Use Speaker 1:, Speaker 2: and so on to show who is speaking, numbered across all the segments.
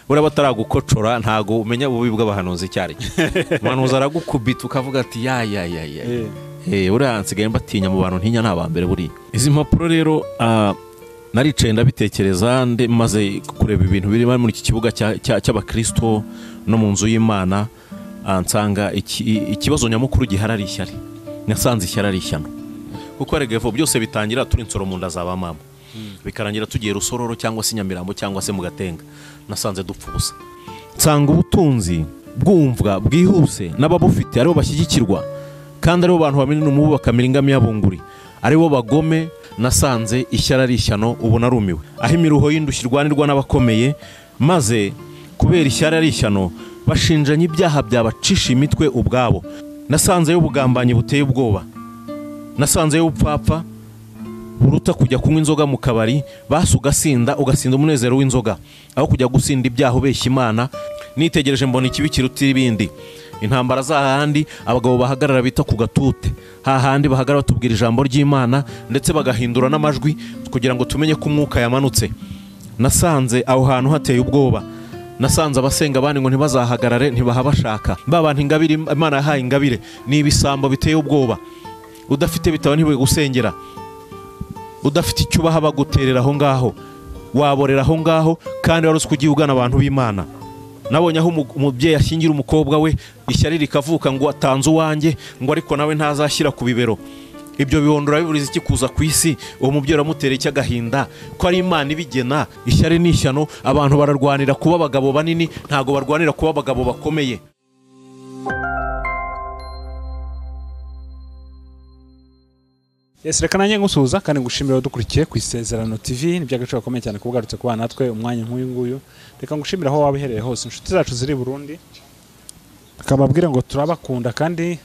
Speaker 1: Buriya bataragukocora ntago umenya ububi bw'abahanuzi icyo ari cyo. Umuhanuzi aragukubita ukavuga ati ya ya ya ya. Buriya nsigaye mbatinya mu bantu ntinya ni abambere buriya. Izi mpapuro rero naricaye ndabitekereza maze kureba ibintu biri muri iki kibuga cy'abakristo no mu nzu y'Imana, nsanga ikibazo nyamukuru gihari ari ishyari. Nasanze ishyari ari ishyano. Kuko regevo byose bitangira turi insoro mu nda za ba mama. Bikarangira tugiye Rusororo cyangwa se Nyamirambo cyangwa se mu Gatenga. Nasanze dupfa ubusa. Nsanga ubutunzi bwumvwa bwihuse n'ababufite aribo bashyigikirwa kandi aribo bantu bamenye n'umubu bakamira ingamiya bunguri, aribo bagome. Nasanze ishyari ari ishyano, ubu narumiwe. Aho imiruho y'indushyi irwanirwa n'abakomeye, maze kubera ishyari ari ishyano bashinjanye ibyaha byabacisha imitwe ubwabo. Nasanze y'ubugambanyi buteye ubwoba. Nasanze y'ubupfapfa buruta kujya kunywa inzoga mu kabari, basi ugasinda ugasinda umunezero w'inzoga aho kujya gusinda ibyaha ubeshya Imana. Nitegereje mbona ikibi kiruta ibindi. Intambara z'ahandi abagabo bahagarara bita ku gatute, hahandi bahagarara batubwira ijambo ry'Imana ndetse bagahindura n'amajwi kugira ngo tumenye ko umwuka yamanutse. Nasanze aho hantu hateye ubwoba. Nasanze abasenga abandi ngo ntibazahagarare ntibahabashaka. Ba bantu ingabire Imana yahaye ingabire ni ibisambo biteye ubwoba. Udafite bitabo ntibigusengera, udafite icyo ubaha baguterera aho ngaho, waborera aho ngaho, kandi wari uzi ko ugiye ugana abantu b'Imana. Nabonye aho umubyeyi ashyingira umukobwa we ishyari rikavuka ngo atanze uwanjye, ngo ariko nawe ntazashyira ku bibero. Ibyo bihondora biburiza iki kuza ku isi? Uwo mubyeyi aramutera iki agahinda ko ari Imana ibigena? Ishyari ni ishyano. Abantu bararwanira kuba abagabo banini, ntago barwanira kuba abagabo bakomeye.
Speaker 2: Yes, reka nanjye ngusuhuza kandi ngushimira udukurikiye ku Isezerano TV. Ni by'agaciro gakomeye cyane kubugarutse kubana natwe umwanya nk'uyu nguyu. Reka ngushimira aho waba uherereye hose, inshuti zacu ziri Burundi, tukababwira ngo turabakunda kandi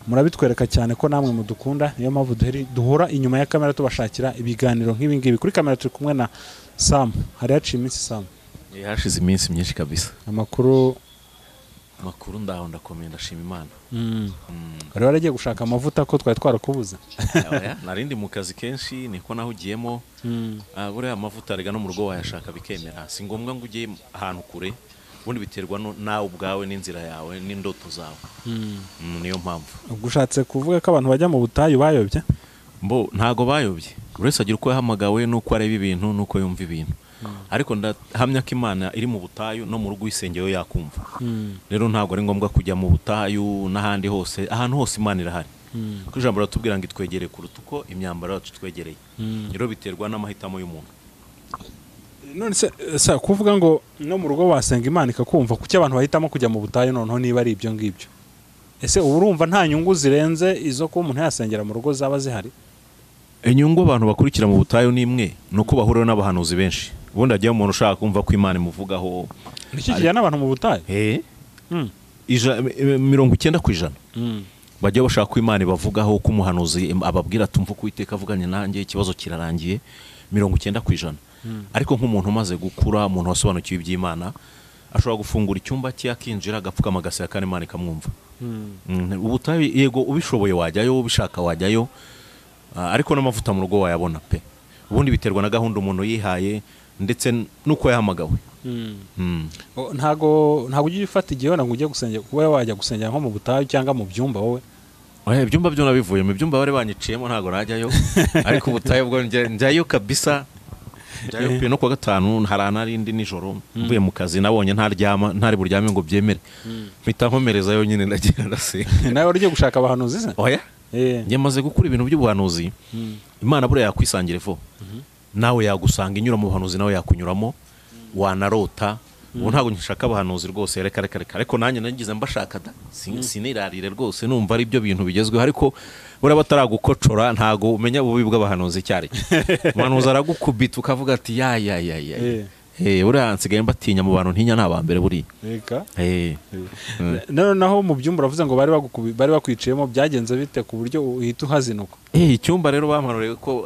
Speaker 2: murabitwereka cyane ko namwe mudukunda. Niyo mpamvu duhora inyuma ya kamera tubashakira ibiganiro nk'ibi ngibi. Kuri kamera turi kumwe na Sam. Hari haciye iminsi Sam?
Speaker 1: Hashize iminsi myinshi kabisa.
Speaker 2: Amakuru
Speaker 1: ndaho ndakomeye, ndashima Imana.
Speaker 2: Wari waragiye gushaka amavuta ko twari twarakubuze?
Speaker 1: Narindi mu kazi kenshi niko nahugiyemo. Buriya amavuta rega no mu rugo wayashaka bikemera, si ngombwa ngo ujye ahantu kure. Ubundi biterwa nawe ubwawe n'inzira yawe n'indoto zawe. Niyo mpamvu.
Speaker 2: Ubwo ushatse kuvuga ko abantu bajya mu butayu bayobye?
Speaker 1: Mbo ntago bayobye. Buri wese agira uko yahamagawe n'uko areba ibintu n'uko yumva ibintu. Ariko ndahamya ko Imana iri mu butayu no mu rugo isengero yakumva. Rero ntabwo ari ngombwa kujya mu butayu n'ahandi hose, ahantu hose Imana irahari. Kuko ijambo riratubwira ngo itwegereye kuruta uko imyambaro yacu twegereye. Rero biterwa n'amahitamo y'umuntu.
Speaker 2: None se kuvuga ngo no mu rugo wasenga Imana ikakumva, kuki abantu bahitamo kujya mu butayu noneho niba ari ibyo ngibyo? Ese ubu urumva nta nyungu zirenze izo kuba umuntu yasengera mu rugo zaba zihari?
Speaker 1: Inyungu abantu bakurikira mu butayu ni imwe, nuko bahurira n'abahanuzi benshi. Ubundi ajya umuntu ushaka kumva ko Imana imuvugaho.
Speaker 2: Niki kijyana abantu mu butayu?
Speaker 1: 90% bajya bashaka ko Imana ibavugaho, ko umuhanuzi ababwira tumva ko Uwiteka avuganye nanjye ikibazo kirarangiye, 90%. Ariko nk'umuntu umaze gukura, umuntu wasobanukiwe iby'Imana, ashobora gufungura icyumba cye akinjira agapfukama agaseka kandi Imana ikamwumva. Ubutayu yego ubishoboye wajyayo, ubishaka wajyayo, ariko n'amavuta mu rugo wayabona pe. Ubundi biterwa na gahunda umuntu yihaye ndetse nuko yahamagawe.
Speaker 2: Ntago ujya ufata igihe ngo ujye gusengera, kuba wajya gusengera nko mu butayu cyangwa mu byumba wowe?
Speaker 1: Ibyumba byo nabivuye mu byumba bari banyiciyemo ntago najyayo. Ariko ubutayu bwo njyayo kabisa. Njyayo pe. No kuwa gatanu haranarindi nijoro mvuye mu kazi nabonye ntaryama, ntari buryame ngo byemere. Mpita nkomereza yo nyine ndagira ndasenga.
Speaker 2: Nawe ugiye gushaka abahanuzi se?
Speaker 1: Oya. Njye maze gukura ibintu by'ubuhanuzi. Imana buriya yakwisangira ivo. Nawe yagusanga inyura mu buhanuzi, nawe yakunyuramo, wanarota. Ubu ntago nshaka abahanuzi rwose, reka reka reka. Ariko nanjye nagize mbashaka da, sinirarire rwose, numva ari byo bintu bigezweho. Ariko buriya bataragukocora ntago umenya ububi bw'abahanuzi icyo ari cyo. Umuhanuzi aragukubita ukavuga ati ya ya ya ya. Buriya nsigaye mbatinya mu bantu ntinya ni abambere buriya.
Speaker 2: Reka. Noneho mu byumba uravuze ngo bari bakwiciyemo, byagenze bite ku buryo uhita uhazinuka?
Speaker 1: Icyumba rero bampanuriye ko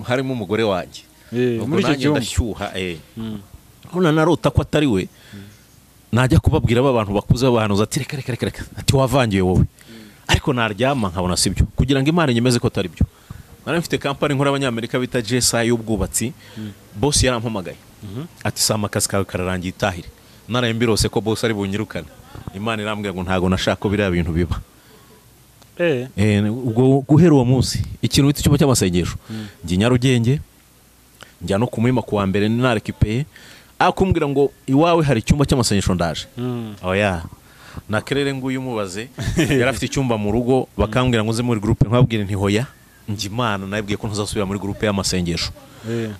Speaker 1: harimo umugore wanjye.
Speaker 2: Muri icyo cyumba
Speaker 1: ndashyuha. None narota ko atari we. Najya kubabwira aba bantu bakuze bahanuza ati reka reka reka, ati wavangiye wowe. Ariko naryama nkabona sibyo, kugira ngo Imana inyemeze ko atari byo. Nari mfite kampani nkora abanyamerika bita JSI y'ubwubatsi. Boss yarampamagaye ati sama akazi kawe kararangiye itahire. Naraye mbirose ko boss ari bunyirukane. Imana irambwira ngo ntago nashaka ko biriya bintu biba. Ubwo guhera uwo munsi ikintu bita icyumba cy'amasengesho njye Nyarugenge njya no kumuhima kuwa mbere narekipeye akumbwira ngo iwawe hari icyumba cy'amasengesho ndaje. Oya na kerere nguyu mubaze yari afite icyumba mu rugo bakambwira ngo nze muri groupe nkabwira nti hoya njye Imana nabwiye ko ntazasubira muri groupe y'amasengesho.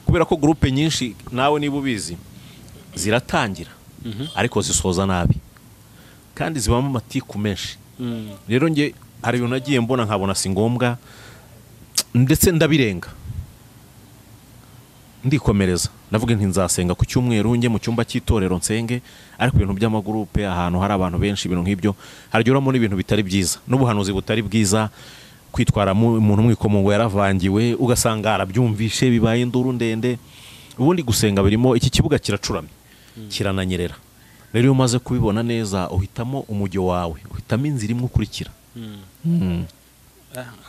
Speaker 1: Kubera ko groupe nyinshi nawe niba ubizi ziratangira ariko zisoza nabi kandi zibamo amatiku menshi. Rero nge hari ibintu nagiye mbona nkabona si ngombwa ndetse ndabirenga ndikomereza ndavuga nti nzasenga ku cyumweru njye mu cyumba cy'itorero nsenge, ariko ibintu by'amagurupe ahantu hari abantu benshi ibintu nk'ibyo haryohamo n'ibintu bitari byiza n'ubuhanuzi butari bwiza, kwitwara umuntu mwikomo ngo yaravangiwe ugasanga arabyumvishe bibaye induru ndende. Ubundi gusenga birimo iki kibuga kiracuramye kirananyerera. Rero iyo umaze kubibona neza uhitamo umujyo wawe, uhitamo inzira imwe ukurikira.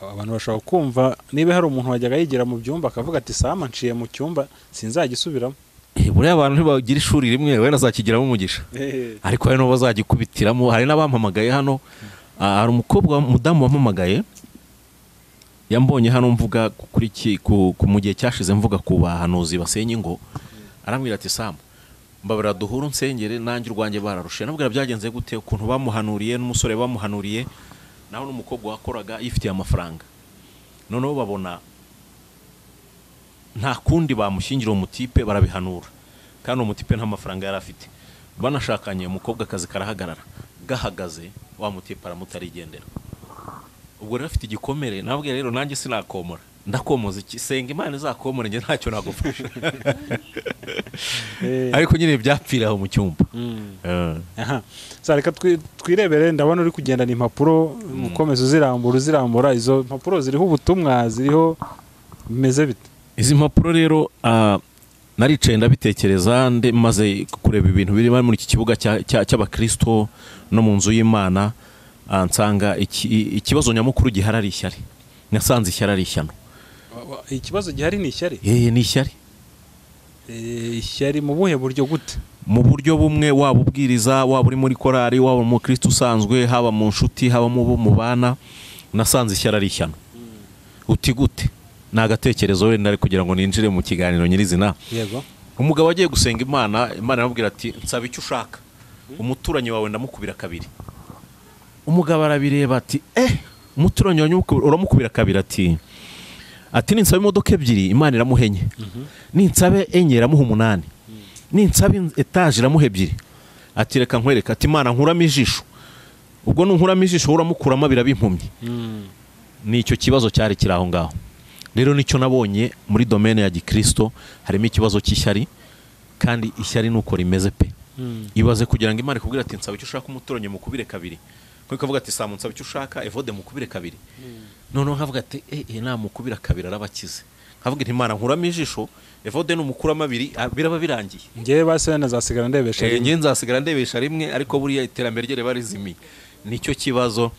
Speaker 2: Abantu bashobora kumva niba hari umuntu wajyaga yigira mu byumba akavuga ati sama nciye mu cyumba sinzagisubiramo.
Speaker 1: Buriya abantu ntibagira ishuri rimwe wenda azakigiramo umugisha, ariko hari n'abo bazagikubitiramo. Hari n'abampamagaye hano, hari umukobwa umudamu wampamagaye yambonye hano mvuga kuri mu gihe cyashize mvuga ku bahanuzi basenya ingo, arambwira ati Sam mbabara duhuru nsengere nanjye urwanjye bararushe. Nabwira byagenze gute ukuntu bamuhanuriye n'umusore bamuhanuriye naho n'umukobwa wakoraga yifitiye amafaranga, noneho babona nta kundi bamushyingira umutipe barabihanura kandi umutipe nta mafaranga yari afite. Banashakanye umukobwa akazi karahagarara, gahagaze wa mutipe aramutarigendera. Ubwo rero afite igikomere. Nabwo rero nanjye sinakomora, ndakomoza iki senga Imana izakomora njye ntacyo nagufasha. Ariko nyine byapfira aho mu cyumba.
Speaker 2: Aha reka twirebere, ndabona uri kugendana impapuro mukomeza uzirambura izo mpapuro ziriho ubutumwa ziriho bimeze bite?
Speaker 1: Izi mpapuro rero naricaye ndabitekereza maze kureba ibintu biri muri iki kibuga cy'abakristo no mu nzu y'Imana, nsanga ikibazo nyamukuru gihari ari ishyari. Nasanze ishyari ari ishyano.
Speaker 2: Ikibazo gihari ni ishyari?
Speaker 1: Ni ishyari.
Speaker 2: Ishyari mu buhe buryo gute?
Speaker 1: Mu buryo bumwe, waba ubwiriza, waba uri muri korari, waba umukristo usanzwe, haba mu nshuti, haba mu bo mubana, nasanze ishyari ari ishyano. Uti gute? Ni agatekerezo wenda ari kugira ngo ninjire mu kiganiro nyirizina.
Speaker 2: Yego.
Speaker 1: Umugabo agiye gusenga Imana, Imana aramubwira ati nsaba icyo ushaka, umuturanyi wawe ndamukubira kabiri. Umugabo arabireba ati umuturanyi wawe uramukubira kabiri, ati ninsaba imodoka ebyiri Imana iramuhenye, ninsabe enye iramuha 8, ninsabe etaje iramuha 2. Ati reka nkwereka, ati Imana nkuramo ijisho, ubwo nunkuramo ijisho uramukuramo birabimpumye. Nicyo kibazo cyari kiri aho ngaho. Rero nicyo nabonye muri domaine ya gikristo harimo ikibazo cy'ishyari, kandi ishyari nuko rimeze pe. Ibaze kugira ngo Imana ikubwire ati nsaba icyo ushaka umuturanyi mukubire kabiri, kuko ikavuga ati Sam nsaba icyo ushaka Evode mukubire kabiri. Noneho nkavuga ati namukubira kabiri arabakize. Nkavuga nti Imana nkuramo ijisho Evode numukuramo abiri biraba birangiye.
Speaker 2: Ngewe base nazasigara ndebesha rimwe.
Speaker 1: Ngewe nzasigara ndebesha rimwe, ariko buriya iterambere rye riba rizimiye. Nicyo kibazo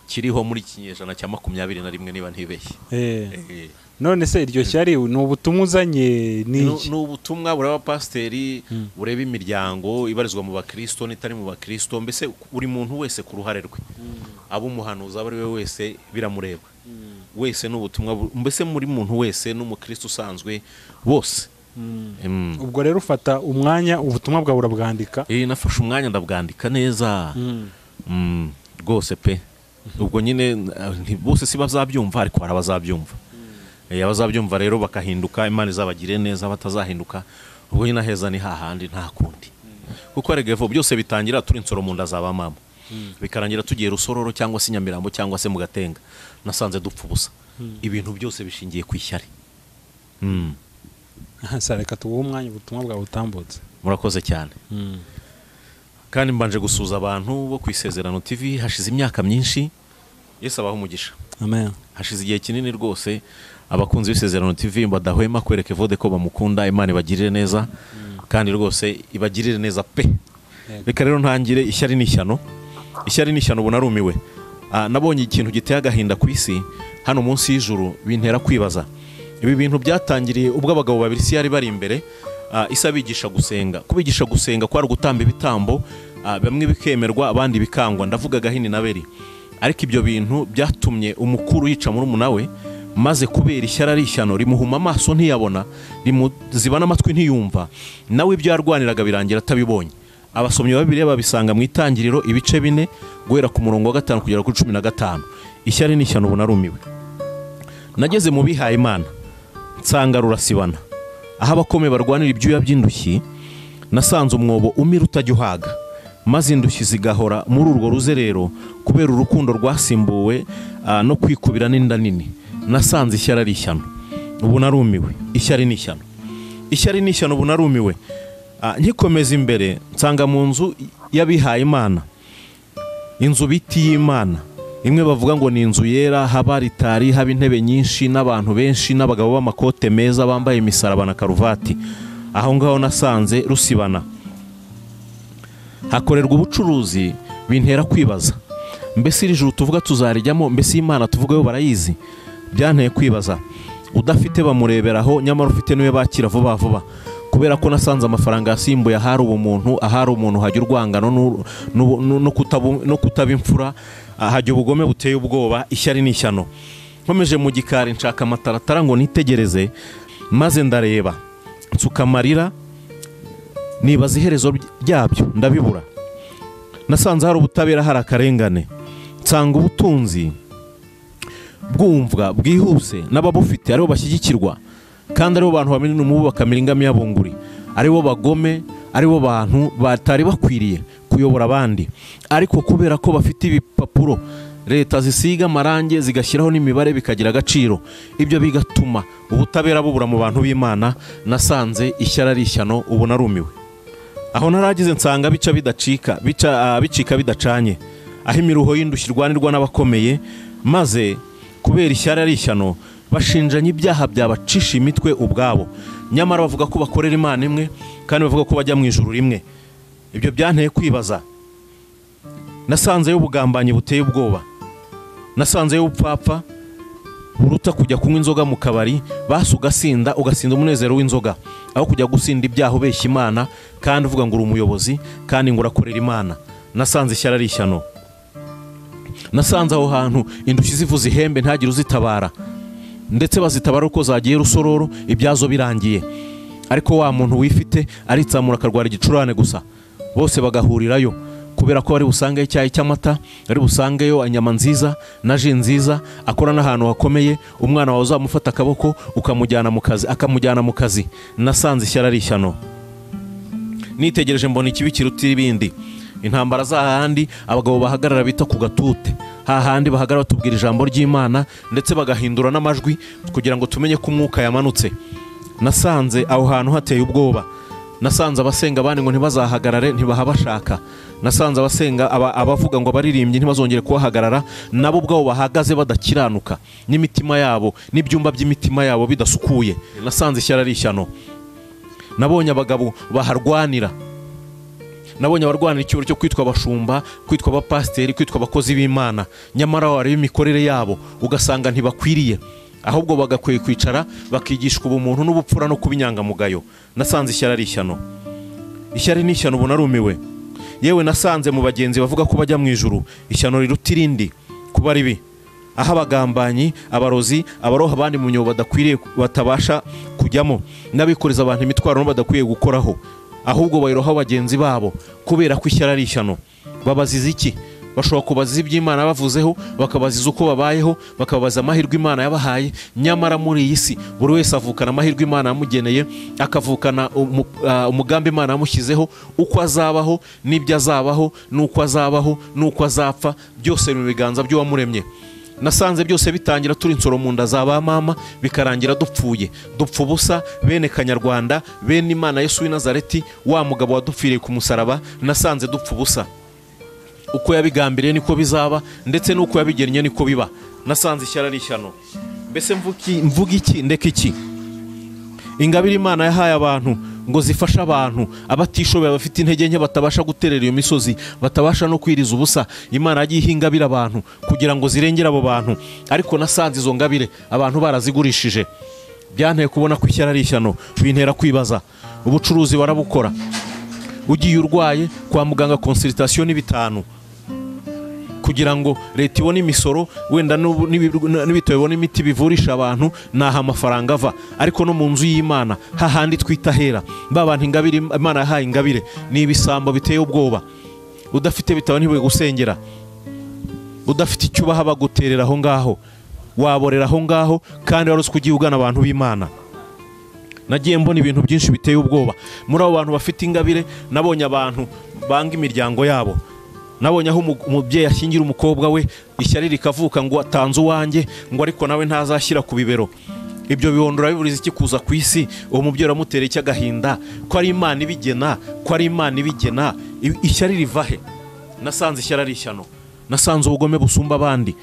Speaker 1: kiriho muri kinyejana cya 21 niba ntibeshye.
Speaker 2: None se iryo shyari ni ubutumwa uzanye
Speaker 1: ni ubutumwa buraba pasiteri bureba imiryango ibarizwa mu bakristo n'itari mu bakristo, mbese buri muntu wese ku ruhare rwe, abo umuhanuzi abo ari we wese biramureba wese n'ubutumwa, mbese muri muntu wese n'umukristo usanzwe bose.
Speaker 2: Ubwo rero ufata umwanya ubutumwa bwawe urabwandika?
Speaker 1: Nafashe umwanya ndabwandika neza rwose pe. Ubwo nyine bose si bazabyumva ariko hari abazabyumva. Abazabyumva rero bakahinduka, Imana izabagire neza, batazahinduka ubwo nyine aheza ni hahandi nta kundi. Kuko regevo byose bitangira turi insoro mu nda za ba mama, bikarangira tugiye Rusororo cyangwa se Nyamirambo cyangwa se mu Gatenga. Nasanze dupfa ubusa. Ibintu byose bishingiye ku ishyari.
Speaker 2: Reka tuguhe umwanya ubutumwa bwawe utambutse.
Speaker 1: Murakoze cyane. Kandi mbanje gusuza abantu bo ku Isezerano TV, hashize imyaka myinshi. Yesu abahe umugisha.
Speaker 2: Amen.
Speaker 1: Hashize igihe kinini rwose abakunzi b'Isezerano TV badahwema kwereka Evode ko bamukunda. Imana ibagirire neza, kandi rwose ibagirire neza pe. Reka rero ntangire ishyari n'ishyano. Ishyari n'ishyano ubu narumiwe. Nabonye ikintu giteye agahinda ku isi hano munsi y'ijuru, bintera kwibaza. Ibi bintu byatangiriye ubwo abagabo babiri isi yari bari imbere, isi abigisha gusenga. Kubigisha gusenga kwari gutamba ibitambo, bamwe bikemerwa abandi bikangwa. Ndavuga Gahini na Abeli. Ariko ibyo bintu byatumye umukuru yica murumuna we, maze kubera ishyari ari ishyano rimuhuma amaso ntiyabona, rimuziba n'amatwi ntiyumva, nawe ibyo yarwaniraga birangira atabibonye. Abasomyi ba Bibiliya babisanga mu Itangiriro ibice 4 guhera ku murongo wa 5 kugera kuri 15. Ishyari ni ishyano, ubu narumiwe. Nageze mu bihaye Imana nsanga rurasibana, aho abakomeye barwanira ibyuya by'indushyi. Nasanze umwobo umira utajya uhaga, maze indushyi zigahora muri urwo ruzerero kubera urukundo rwasimbuwe no kwikubira n'inda nini. Nasanze ishyari ari ishyano, ubu narumiwe. Ishyari ni ishyano, ishyari ni ishyano, ubu narumiwe. Nkikomeza imbere nsanga mu nzu y'abihaye Imana, inzu biti y'Imana, imwe bavuga ngo ni inzu yera, haba ritari, haba intebe nyinshi n'abantu benshi n'abagabo b'amakote meza bambaye imisaraba na karuvati. Aho ngaho nasanze rusibana, hakorerwa ubucuruzi. Bintera kwibaza, mbese iri juru tuvuga tuzarijyamo? Mbese Imana tuvuga yo barayizi? Byanteye kwibaza. Udafite bamureberaho, nyamara ufite niwe bakira vuba vuba. Kubera ko nasanze amafaranga yasimbuye ahari ubumuntu, ahari umuntu hajya urwangano no kutaba imfura, hajya ubugome buteye ubwoba. Ishyari ni ishyano. Nkomeje mu gikari nshaka amataratara ngo nitegereze, maze ndareba nsuka amarira, nibaza iherezo ryabyo ndabibura. Nasanze hari ubutabera, hari akarengane. Nsanga ubutunzi bwumvwa bwihuse n'ababufite aribo bashyigikirwa, kandi aribo bantu bamenye umubu bakamira ingamiya bunguri, aribo bagome, aribo bantu batari bakwiriye kuyobora abandi. Ariko kubera ko bafite ibipapuro leta zisiga amarange zigashyiraho n'imibare bikagira agaciro, ibyo bigatuma ubutabera bubura mu bantu b'Imana. Nasanze ishyari ari ishyano, ubu narumiwe. Aho naragize nsanga bica bidacika, bicika bidacanye, aho imiruho y'indushyi irwanirwa n'abakomeye, maze kubera ishyari ari ishyano bashinjanye ibyaha byabacisha imitwe ubwabo, nyamara bavuga ko bakorera Imana imwe kandi bavuga ko bajya mu ijuru rimwe. Ibyo byanteye kwibaza. Nasanze y'ubugambanyi buteye ubwoba, nasanze y'ubupfapfa buruta kujya kunywa inzoga mu kabari, basi ugasinda ugasinda umunezero w'inzoga, aho kujya gusinda ibyaha ubeshya Imana kandi uvuga ngo uri umuyobozi kandi ngo urakorera Imana. Nasanze ishyari ari ishyano. Nasanze aho hantu indushyi zivuza ihembe ntagire uzitabara, ndetse bazitabara uko zagiye rusororo ibyazo birangiye. Ariko wa muntu wifite aritsamura akarwara igicurane gusa, bose bagahurirayo kubera ko bari busangeyo icyayi cy'amata, bari busangeyo inyama nziza na ji nziza, akora n'ahantu hakomeye. Umwana wawe uzamufata akaboko ukamujyana mu kazi, akamujyana mu kazi. Nasanze ishyari ari ishyano. Nitegereje mbona ikibi kiruta ibindi. Intambara z'ahandi abagabo bahagarara bita ku gatute, hahandi bahagarara batubwira ijambo ry'Imana ndetse bagahindura n'amajwi kugira ngo tumenye ko umwuka yamanutse. Nasanze aho hantu hateye ubwoba. Nasanze abasenga abandi ngo ntibazahagarare, ntibahabashaka. Nasanze abasenga abavuga ngo abaririmbyi ntibazongere kuhahagarara, nabo ubwabo bahagaze badakiranuka, n'imitima yabo n'ibyumba by'imitima yabo bidasukuye. Nasanze ishyari ari ishyano. Nabonye abagabo baharwanira, nabonye abarwanira icyubahiro cyo kwitwa abashumba, kwitwa abapasiteri, kwitwa abakozi b'Imana, nyamara wareba imikorere yabo ugasanga ntibakwiriye, ahubwo bagakwiye kwicara bakigishwa ubumuntu n'ubupfura no kuba inyangamugayo. Nasanze ishyari ari ishyano. Ishyari ni ishyano, ubu narumiwe. Yewe nasanze mu bagenzi bavuga ko bajya mu ijuru ishyano riruta irindi kuba ribi, aho abagambanyi, abarozi, abaroha abandi mu myobo badakwiriye batabasha kujyamo, n'abikoreza abantu imitwaro badakwiye gukoraho, ahubwo bayiroha bagenzi babo kubera ko ishyari ari ishyano. Babaziza iki? Bashobora kubaziza iby'Imana bavuzeho, bakabaziza uko babayeho, bakababaza amahirwe Imana yabahaye. Nyamara muri iyi si buri wese avukana amahirwe Imana yamugeneye, akavukana umugambi Imana yamushyizeho, uko azabaho n'ibyo azabaho n'uko azabaho n'uko azapfa, byose mu biganza by'uwamuremye. Nasanze byose bitangira turi insoro mu nda za ba mama, bikarangira dupfuye, dupfa ubusa. Bene Kanyarwanda, bene Imana Yesu w'i Nazareti, wa mugabo wadupfiriye ku musaraba, nasanze dupfa ubusa. Uko yabigambiriye niko bizaba, ndetse n'uko yabigennye niko biba. Nasanze ishyari ari ishyano. Mbese mvuga iki ndeka iki? Ingabire Imana yahaye abantu ngo zifashe abantu abatishoboye, abafite intege nke, batabasha guterera iyo misozi, batabasha no kwiriza ubusa. Imana yagiye iha ingabire abantu kugira ngo zirengere abo bantu, ariko nasanze izo ngabire abantu barazigurishije. Byanteye kubona ko ishyari ari ishyano, bintera kwibaza. Ubucuruzi barabukora, ugiye urwaye kwa muganga consultation ni 5 kugira ngo leta ibone imisoro, wenda n'ibitaro bibone imiti bivurisha abantu, naha amafaranga ava. Ariko no mu nzu y'Imana hahandi twita hera, ba bantu ingabire Imana yahaye ingabire ni ibisambo biteye ubwoba. Udafite bitabo ntibigusengera, udafite icyo ubaha baguterera aho ngaho, waborera aho ngaho, kandi wari uzi ko ugiye ugana abantu b'Imana. Nagiye mbona ibintu byinshi biteye ubwoba muri abo bantu bafite ingabire. Nabonye abantu banga imiryango yabo, nabonye aho umubyeyi ashyingira umukobwa we, ishyari rikavuka ngo atanze uwanjye, ngo ariko nawe ntazashyira ku bibero. Ibyo bihondora biburiza iki kuza ku isi? Uwo mubyeyi uramutera iki agahinda? Ko ari Imana ibigena, ko ari Imana ibigena. Ishyari riva he? Nasanze ishyari ari ishyano, nasanze ubugome busumba abandi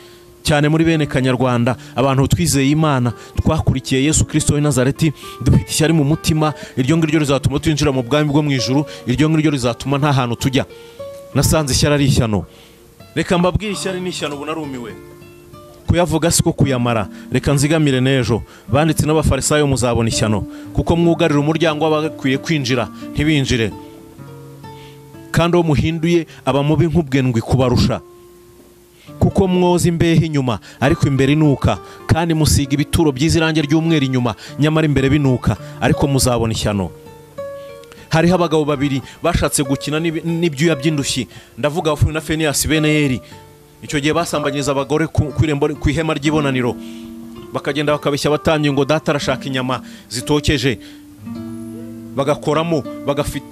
Speaker 1: cyane muri bene Kanyarwanda. Abantu twizeye Imana, twakurikiye Yesu Kristo w'i Nazareti, dufite ishyari mu mutima. Iryo ngiryo rizatuma twinjira mu bwami bwo mu ijuru, iryo ngiryo rizatuma nta hantu tujya. Nasanze ishyari ari ishyano. Reka mbabwire, ishyari ni ishyano, ubu narumiwe. Kuyavuga siko kuyamara, reka nzigamire n'ejo. Banditse n'abafarisayo muzabona ishyano, kuko mwugarira umuryango w'abakwiye kwinjira ntibinjire, kandi uwo muhinduye aba mubi nk'ubwendwi kubarusha. Kuko mwoza imbehe inyuma ariko imbere inuka, kandi musiga ibituro byiza irangi ry'umweru inyuma, nyamara imbere binuka, ariko muzabona ishyano. Hariho abagabo babiri bashatse gukina n'ibyuya by'indushyi, ndavuga Hofuni na Feniyasi bene Eli. Icyo gihe basambanyiriza abagore ku irembo, ku ihema ry'ibonaniro, bakagenda bakabeshya abatambyi ngo data arashaka inyama zitokeje, bagakoramo,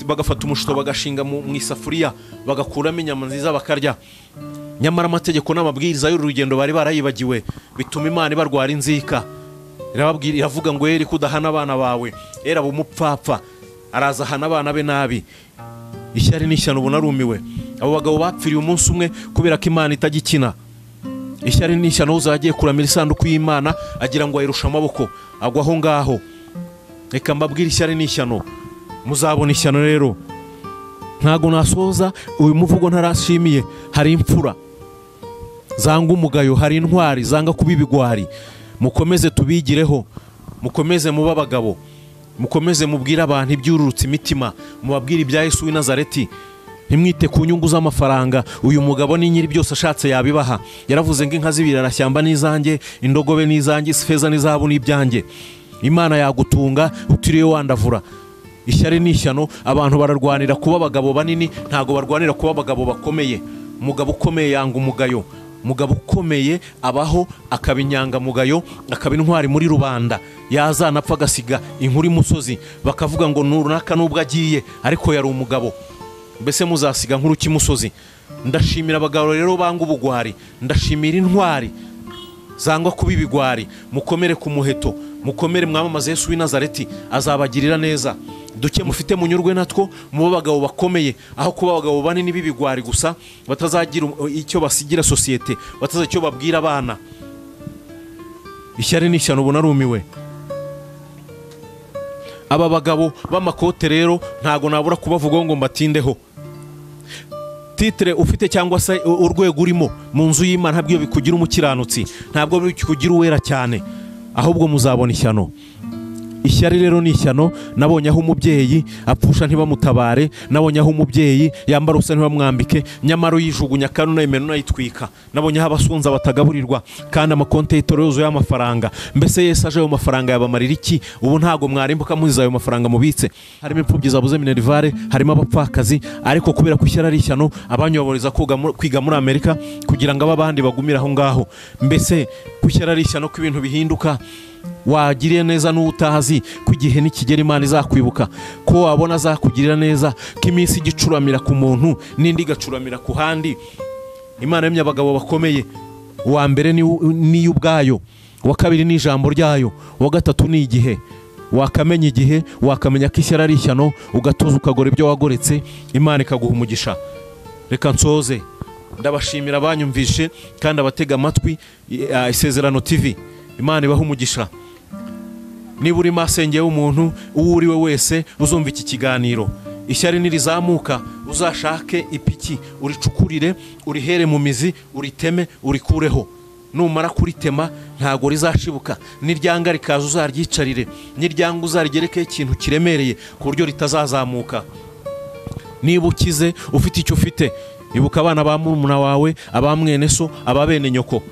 Speaker 1: bagafata umushito bagashinga mu isafuriya, bagakuramo inyama nziza bakarya. Nyamara amategeko n'amabwiriza y'uru rugendo bari barayibagiwe, bituma Imana ibarwara inzika. Irababwira, iravuga ngo Eli kudahana abana bawe, Eli aba umupfapfa, araza ahana abana be nabi. Ishyari n'ishyano, ubu narumiwe. Abo bagabo bapfiriye umunsi umwe kubera ko Imana itagikina. Ishyari n'ishyano, uzagiye kuramira isanduku y'Imana agira ngo ayirushe amaboko, agwa aho ngaho. Reka mbabwire, ishyari n'ishyano, muzabona ishyano. Rero ntago nasoza uyu muvugo ntarashimiye. Hari imfura zanga umugayo, hari intwari zanga kuba ibigwari. Mukomeze tubigireho, mukomeze muba abagabo, mukomeze mubwire abantu ibyururutse imitima, mubabwire ibya Yesu w'i Nazareti. Ntimwite ku nyungu z'amafaranga. Uyu mugabo ni nyiri byose, ashatse yabibaha. Yaravuze ngo inka z'ibirarashyamba n'izanjye, indogobe n'izanjye, ifeza n'izahabu n'ibyanjye. Imana yagutunga utiriwe wandavura. Ishyari n'ishyano, abantu bararwanira kuba abagabo banini, ntago barwanira kuba abagabo bakomeye. Umugabo ukomeye yanga umugayo, umugabo ukomeye abaho akaba inyangamugayo, akaba intwari muri rubanda. Yazanapfa agasiga inkuru imusozi, bakavuga ngo nurunaka nubwo agiye ariko yari umugabo. Mbese muzasiga nkuru cy'imusozi. Ndashimira abagabo rero banga ubugwari, ndashimira intwari zangwa kuba ibigwari. Mukomere ku muheto, mukomere mwamamaze Yesu w'i Nazareti, azabagirira neza. Duke mufite munyurwe natwo, muba abagabo bakomeye, aho kuba abagabo banini b'ibigwari gusa batazagira icyo basigira sosiyete, batazagira icyo babwira abana. Ishyari n'ishyano, ubu narumiwe. Aba bagabo b'amakote rero ntago nabura kubavugaho ngo mbatindeho. Titre ufite cyangwa se urwego urimo mu nzu y'Imana ntabwo bikugira umukiranutsi, ntabwo bikugira uwera cyane, ahubwo muzabona ishyano. Ishyari rero ni ishyano. Nabonye aho umubyeyi apfusha ntibamutabare, nabonye aho umubyeyi yambara ubusa ntibamwambike, nyamara uyijugunya kandi unayimena unayitwika. Nabonye aho abasunza batagaburirwa kandi amakonti y'itoro yuzuye amafaranga. Mbese Yesu aje ayo mafaranga yabamarira iki? Ubu ntago mwarimbuka muziza ayo mafaranga mubitse. Harimo imfubyi zabuze minerivare, harimo abapfakazi, ariko kubera ko ishyari ari ishyano, abanyoboreza kwiga muri Amerika kugira ngo abandi bagumire aho ngaho. Mbese ko ishyari ari ishyano, ko ibintu bihinduka, wagiriye neza n'utazi ko igihe nikigera Imana izakwibuka, ko wabona azakugirira neza, ko iminsi igicuramira ku muntu n'indi igacuramira ku handi. Imana yemye abagabo bakomeye. Uwa mbere ni ubwayo, uwa kabiri ni ijambo ryayo, uwa gatatu ni igihe. Wakamenya igihe, wakamenya ko ishyari ari ishyano, ugatuza ukagora ibyo wagoretse, Imana ikaguha umugisha. Reka nsoze ndabashimira abanyumvishe kandi abatega amatwi Isezerano TV. Imana ibahe umugisha. Niba uri masenge w'umuntu uwo uri we wese uzumva iki kiganiro, ishyari nirizamuka uzashake ipiki uricukurire, urihere mu mizi, uriteme, urikureho. Numara kuritema ntago rizashibuka, niryanga rikaza uzaryicarire, niryanga uzarigereke ikintu kiremereye ku buryo ritazazamuka. Niba ukize ufite icyo ufite, ibuka abana ba murumuna wawe, aba mwene so, aba bene nyoko,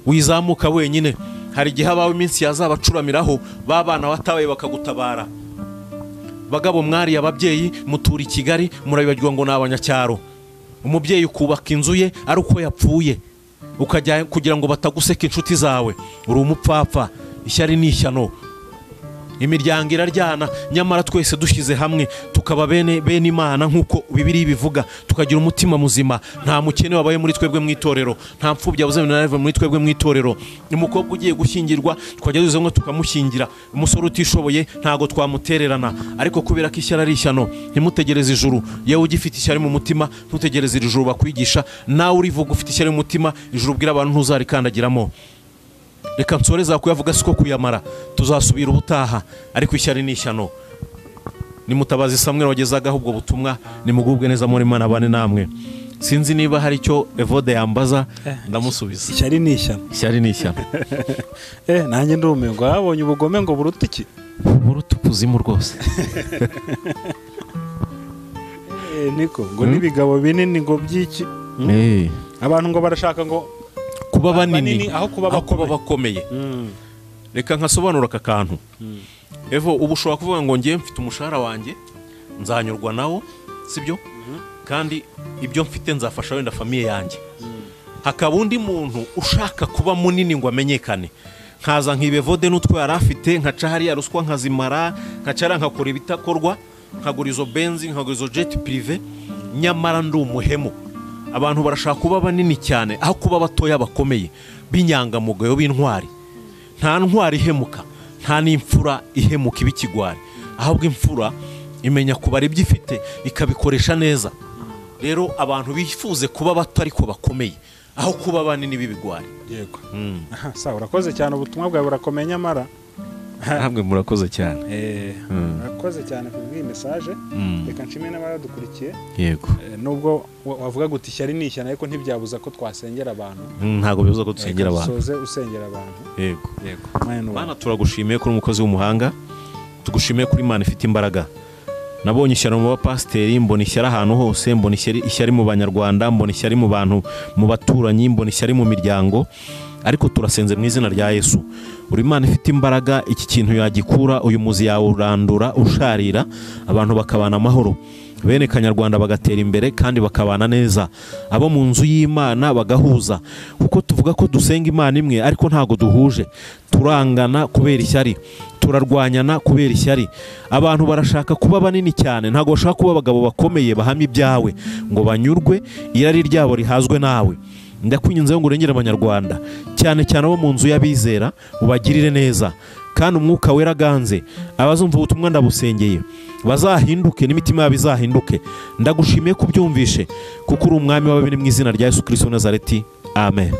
Speaker 1: wizamuka wenyine. Hari igihe abawe iminsi yazabacuramiraho, ba bana watabaye bakagutabara. Bagabo mwari ababyeyi mutura i Kigali, murabibagirwa ngo ni abanyacyaro. Umubyeyi ukubaka inzu ye ari uko yapfuye, ukajya kugira ngo bataguseka inshuti zawe, uri umupfapfa. Ishyari ni ishyano. Imiryango iraryana, nyamara twese dushyize hamwe tukaba bene Imana nk'uko Bibiliya ibivuga, tukagira umutima muzima. Nta mukene wabaye muri twebwe mu itorero, nta mfubyi yabuze muri twebwe mu itorero. Umukobwa ugiye gushyingirwa twajya duze ngo tukamushyingira, umusore utishoboye ntago twamutererana. Ariko kubera ko ishyari ari ishyano, ntimutegereze ijuru. Yewe ugifite ishyari mu mutima, ntutegereze ijuru bakwigisha. Nawe urivuga ufite ishyari mu mutima, ijuru ubwira abantu ntuzarikandagiramo. Reka nsoreza kuyavuga siko kuyamara, tuzasubira ubutaha. Ariko ishyari ni ishyano. Ni Mutabazi Samuel wagezagaho ubwo butumwa, nimugubwe neza muri Imana bane namwe. Sinzi niba hari icyo Evode yambaza, ndamusubiza.
Speaker 2: Ishyari ni ishyano.
Speaker 1: Ishyari ni ishyano.
Speaker 2: Nanjye ndumiwe ngo abonye ubugome ngo buruta iki?
Speaker 1: Buruta ukuzimu rwose.
Speaker 2: Niko ngo n'ibigabo binini ngo byiki. Abantu ngo barashaka ngo
Speaker 1: kuba banini aho kuba bakomeye. Reka nkasobanura aka kantu. Evo, ubu ushobora kuvuga ngo ngiye mfite umushahara wanjye nzanyurwa nawo, sibyo? Kandi ibyo mfite nzafasha wenda famiye yanjye. Hakaba undi muntu ushaka kuba munini ngo amenyekane, nkaza nkibevode n'utwo yari afite, nkaca hariya ruswa nkazimara, nkacara nkakora ibitakorwa, nkagura izo benzi, nkagura izo jet privé, nyamara ndi umuhemu. Abantu barashaka kuba banini cyane aho kuba batoya bakomeye, b'inyangamugayo, b'intwari. Nta ntwari ihemuka, nta n'imfura ihemuka ibikigwari, ahubwo imfura imenya kubara ibyo ifite ikabikoresha neza. Rero abantu bifuze kuba bato ariko bakomeye aho kuba banini b'ibigwari.
Speaker 2: Yego. Sawa, urakoze cyane, ubutumwa bwawe burakomeye nyamara.
Speaker 1: Ntabwo murakoze cyane.
Speaker 2: Murakoze cyane ku bw'iyi message. Reka nshime n'abadukurikiye.
Speaker 1: Yego.
Speaker 2: Nubwo wavuga guti ishyari ni ishyano, ariko ntibyabuza ko twasengera abantu.
Speaker 1: Ntago bibuza ko dusengera abantu.
Speaker 2: Soze usengera abantu.
Speaker 1: Yego.
Speaker 2: Yego.
Speaker 1: Mana, turagushimiye kuri umukozi w'umuhanga, tugushimiye kuri Imana ifite imbaraga. Nabonye ishyano mu bapasiteri, mbona ishyari ahantu hose, mbona ishyari mu banyarwanda, mbona ishyari mu bantu, mu baturanyi, mbona ishyari mu miryango. Ariko turasenze mu izina rya Yesu. Uri Imana ifite imbaraga, iki kintu yagikura, uyu muzi yawe urandura usharira, abantu bakabana amahoro, bene kanyarwanda bagatera imbere kandi bakabana neza, abo mu nzu y'Imana bagahuza. Kuko tuvuga ko dusenga Imana imwe ariko ntago duhuje, turangana kubera ishyari, turarwanyana kubera ishyari. Abantu barashaka kuba banini cyane, ntago bashaka kuba abagabo bakomeye bahamye ibyawe ngo banyurwe, irari ryabo rihazwe nawe. Ndakwinginze ngo urengere abanyarwanda, cyane cyane abo mu nzu y'abizera, ubagirire neza. Kandi umwuka wera aganze, abazumva ubutumwa ndabusengeye bazahinduke, n'imitima yabo izahinduke. Ndagushimiye kubyumvishe, kuko uri umwami w'ababiri mu izina rya Yesu Kristo wa Nazareti. Amen.